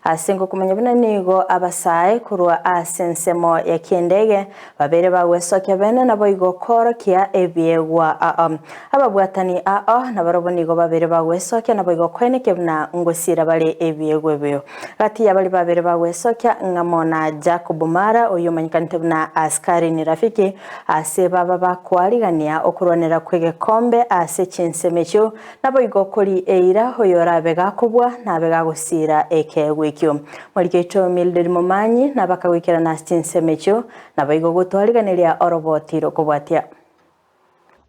Ase ngokomanya buna nigo abasae korwa ase ensemo ya kiendege babere bagwesokia bene naboigo koorokia ebiegwa ao. Ababwatani ao nabarobwo nigo babere bagwesokia naboigo koenekia buna ngosiira bare ebiegwa ebio. Gati y'abaria babere bagwesokia ng'amo na Jacob Mara oyio omanyekanete buna Askari ni Rafiki ase baba bakoarigania okorwanera kw'egekombe ase chinsemo echio Naboigo kori eira oyorabe gakobua nabe gagosiira ekeegwa ekio. Morike oito Mildred Momanyi nabakagoikerana ase chinsemo echio, naboigo gotwariganeria oroboti rokobwatia.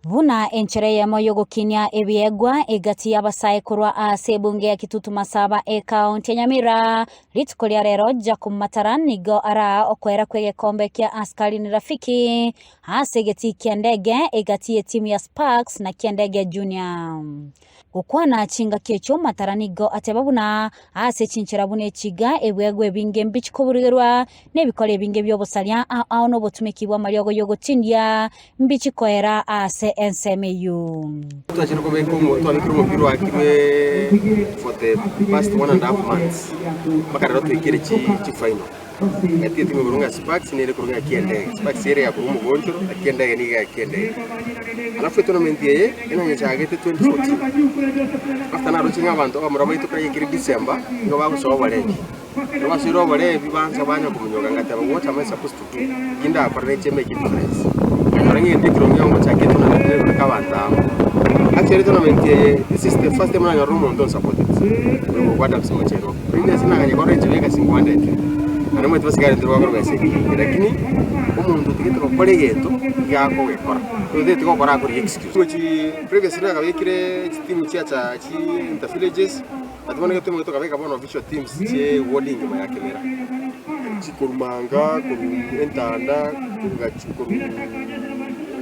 Buna enchera eyemo y'ogokinia ebiegwa egati y'abasae korwa ase ebunge ya Kitutu Masaba ekaunti ya Nyamira, rituko ria rero Jacob Matara nigo araa okoera kw'egekombe kia Askari ni Rafiki Ase egetii ki'endege egati y'etimu ya Sparks na ki'endege Junior. Gokwana chingaki echio Matara nigo ateba buna ase chinchera buna echiga ebwegwa ebinge mbichi koburugerwa na ebikora ebinge bi'obosaria ao ao na obotumeki bw'amariogo y'ogotindia mbichi koera ase ensemo eyio. Twachire kobeka omo twabekire omopira oakirwe for the past one and half months mpaka rero twaikire chi chifinal. Gati etimu ekorwa ng'a Sparks nere ekorwa ng'a Kiendege. Sparks ere yakorwa omogonchoro na Kiendege nigo ya Kiendege. Alafu etournament eye enanyechagete 2014 after naroche ng'a abanto abamura baito kera gekire December nigo bagosoa oborebi. Ekero basoire oborebi bansa banya komonyoka ngateba what am I supposed to do? Ki ndakore neche make a difference. Nkanyora ng'a egento ekeronge igo ngochaka etournament nere abanto amo. Actually etournament eye this is the first time nanyorire omonto onsapoteti oyo okwa Adams Mocheno. Rende ase naganya korora enchera y'egasi ngwandete, naende omanyete basigari ntiri gokora egasi enyinge, lakini omonto otigete gokora egento iga akogekora, oyo otagete gokora akorigia excuse. Gochi previously nagabekire chitimu chiacha chi inter villages, but bono egento omanyete tokabeka bono official teams chie ward engima ya Kemera, chikorwa Manga, korwa Entanda, korwa Gachu korwa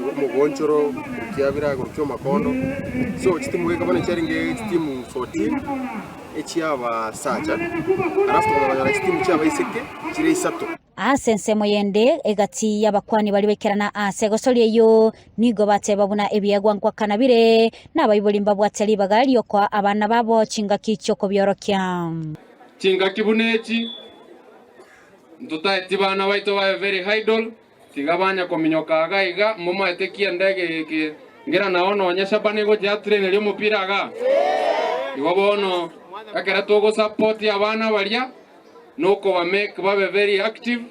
Omogonchoro, korwa Kiabira, korwa Kiomakondo, so chitimu goika bono chiarenge chitimu 14. echi'abasacha, alafu tokabanyora chitimu chi'abaiseke chire isato. Ase ensemo yende, egati y'abakuani baria baikerana ase egosoria eyio, nigo bateba buna ebiegwa nkwakana bire, na abaibori mbabwate ribaga ri'okoa abana babo chingaki chi'okobiorokia. Chingaki buna echi, ntotaeti bana baito babe very idle, tiga banya kominyoka iga iga, momaete ki endege eke ngera nao nonye Shabana egochia atraineria omopira igaa? Igo bono ekere togosupport abana baria nokoba make babe very active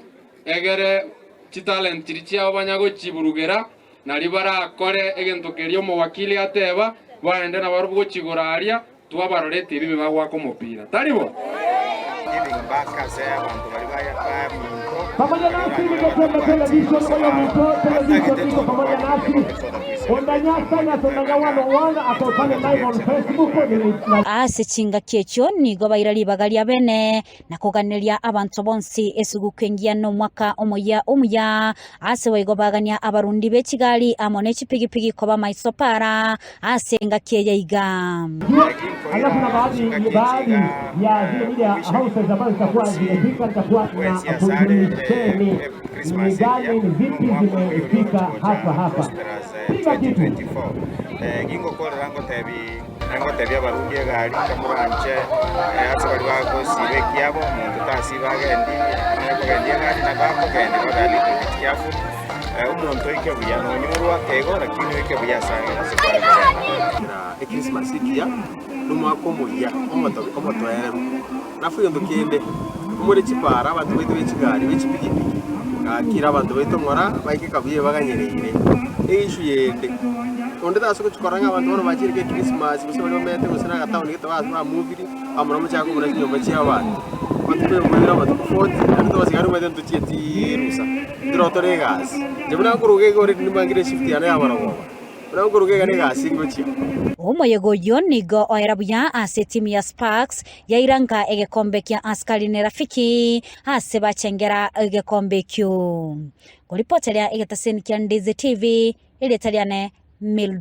egere chitalent chiria chiabo banya gochiburugera nari barakore egento keria omowakili ateba baende nabarobwo gochigora aria Twabarorete ebibe bagoaka omopira, tari bo? Pamoja nasi ningetemba television oyo mito television iko pamoja nasi ondanyasa nyasondanya 101 ako pale live on Facebook ni na Ase chingaki echio nigo baira ribaga ria bene, na koganeria abanto bonsi esuguku engiya na omwaka omoyia omuya. Ase boigo bagania abarundi be chigari amo ne chipigipigi koba maiso para ase engaki eye iga. Alafu na baadhi baadhi ya zile media houses ambazo zitakuwa zimefika, nitakuwa na kujulisheni ni gani ni zipi zimefika hapa hapa. Piga kitu. Gingokorera ngotebi ngotebia abarundi egari kamoranche ase baria bagosiba ekiabo omonto tasiba agendi onye kogendia egari nabo akogendia babe a little bit careful omonto oike buya nonye orwake igo lakini oike buya ase ase kware kogenda. Ekrisimasi ekiya na omwaka omoyia omotobe omotoereru. Alafu egento kende, more chipara abanto baito be chigari be chipigipigi, gakire abanto baito ng'ora baike kabuya ebaganyereire. Eissue yende, onde tase gochia korora ng'a abanto bono bachire ka ekrisimasi gose baria bamenyete gose na agataoni gete bas bamuvire, bamura mochake kobuna chinyomba chia abanto. Amatuko ya okoira amatuko forty, naende tobasigari omanyete ntochieti rusa, ntoro tore egasi. Inche buna nkoruga iga already nimbangire eshift yane ya marogoba. Omoyega oyio nigo oera buya ase etimu ya Sparks yairanga egekombe kia Askari ne Rafiki ase bachengera egekombe ekio. Koripoteria egetaseni kia Ndizi TV, erieta riane Mildred.